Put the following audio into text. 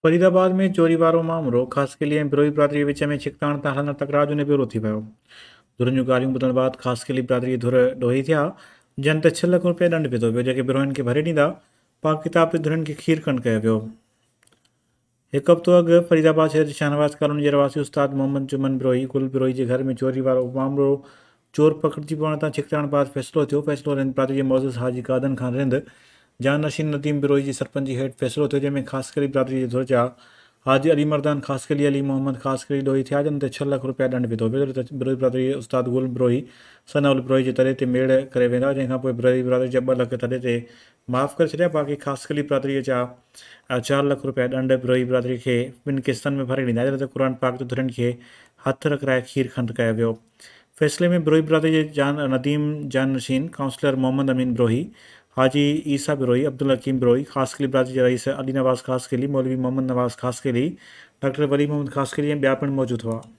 فريدآباد ۾ چوري وارو مامرو، خاصخيلي ۽ بروهي برادري جي وچ ۾ ڇڪتاڻ تان هلندڙ تڪرار جو نبيرو ٿي ويو. ڌرين جون ڳالهيون ٻڌڻ بعد خاصخيلي برادري جي ڌر ڏوهي ٿيا، جن تي ڇهه لک روپيه ڏنڊ وڌو ويو، جيڪي بروهين کي ڀري ڏيندا. پاڪ ڪتاب تي ڌرين کي کير کنڊ ڪيو ويو. هڪ هفتو اڳ فريدآباد شهر جي شاهنواز ڪالوني جي رهواسي استاد محمد جمن بروهي گل بروهي جي گهر ۾ چوري وارو مامرو چور پڪڙجي پوڻ تان ڇڪتاڻ بعد فيصلو ٿيو، فيصلو رند برادري جي معزز حاجي قادن خان رند، جان نشين نديم بروهي جي سرپنچي هيٺ فيصلو ٿيو، جنهن ۾ خاصخيلي برادري جي ڌر جا حاجي علي مردان خاصخيلي، علي محمد خاصخيلي ڏوهي ٿيا، جن تي ڇهه لک روپيا ڏنڊ وڌو ويو، جڏهن ته بروهي برادري جي استاد گل بروهي ثناء بروهي جي تڏي تي ميڙ ڪري ويندا، جنهن کانپوء بروهي برادري جا ٻه لک تڏي تي معاف ڪري ڇڏيا، باقي خاصخيلي برادري جا چار لک روپيا ڏنڊ بروهي برادري کي ٻن قسطن ۾ ڀري ڏيندا، جڏهن ته قرآن پاڪ تي ڌرين کي هٿ رکرائي کير کنڊ ڪيو ويو. فيصلي ۾ بروهي برادري جي جان نديم جان نشين، ڪائونسلر محمد امين بروهي، حاجي عيسيٰ بروهي، عبدالحڪيم بروهي، خاصخيلي برادري جي رئيس علي نواز خاصخيلي، مولوي محمد نواز خاصخيلي، ڊاڪٽر ولي محمد خاصخيلي ۽ ٻيا پڻ موجود هئا.